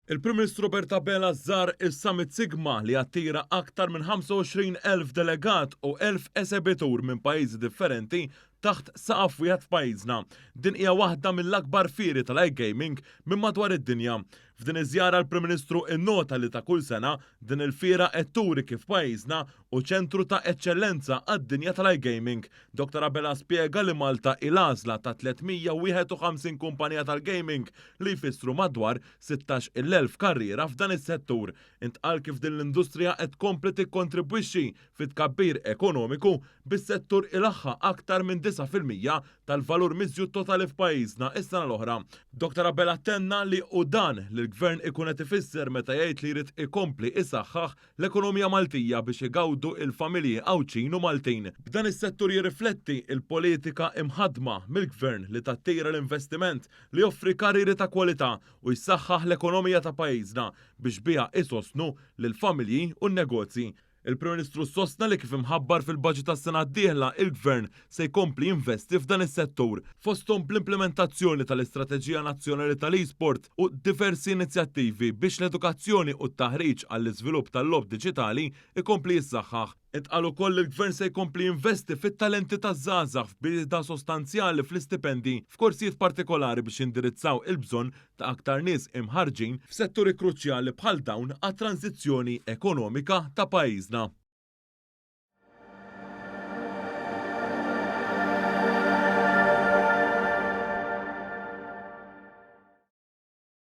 Il-Prim Ministru Robert Abela żar is-Summit Sigma li attira aktar minn 25,000 delegat u 1,000 esebitur minn pajjiżi differenti taħt saqaf wieħed f'pajjiżna. Din hija waħda mill-akbar fieri tal-iGaming minn madwar id-dinja. F'din iż-żjara l-Prim Ministru innota li ta' kull sena din il-fiera qed turi kif pajjiżna hu ċentru ta' eċċellenza għad-dinja tal-iGaming. Dottor Abela spjega li Malta hi l-għażla ta' 351 kumpanija tal-gaming li jfissru madwar 16,000 karriera f'dan is-settur. Intqal kif din l-industrija qed tkompli tikkontribwixxi fit-tkabbir ekonomiku bis-settur ilaħħaq aktar minn 9% tal-valur miżjud totali f'pajjiżna s-sena l-oħra. Dottor Abela tenna li hu dan li l-Gvern ikun qed ifisser meta jgħid li jrid ikompli isaħħaħ l-ekonomija Maltija biex igawdu l-familji Għawdxin u Maltin. B'dan is-settur jirrifletti l-politika imħaddma mill-Gvern li tattira l-investiment li joffri karrieri ta' kwalità u jsaħħaħ l-ekonomija ta' pajjiżna biex biha isostnu lill-familji u n-negozji. Il-Prim Ministru sostna li kif imħabbar fil-Baġit għas-sena d-dieħla, il-Gvern se jkompli jinvesti f'dan is-settur, fosthom bl-implimentazzjoni tal-Istrateġija Nazzjonali tal-eSport u diversi inizjattivi biex l-edukazzjoni u t-taħriġ għall-iżvilupp tal-logħob diġitali jkompli jissaħħaħ. Intqal ukoll li l-Gvern se jkompli jinvesti fit-talenti taż-żgħażagħ f'bidla sostanzjali fl-istipendji f'korsijiet partikolari biex jindirizzaw il-bżonn ta' aktar nies imħarrġin f'setturi kruċjali bħal dawn għat-tranżizzjoni ekonomika ta' pajjiżna.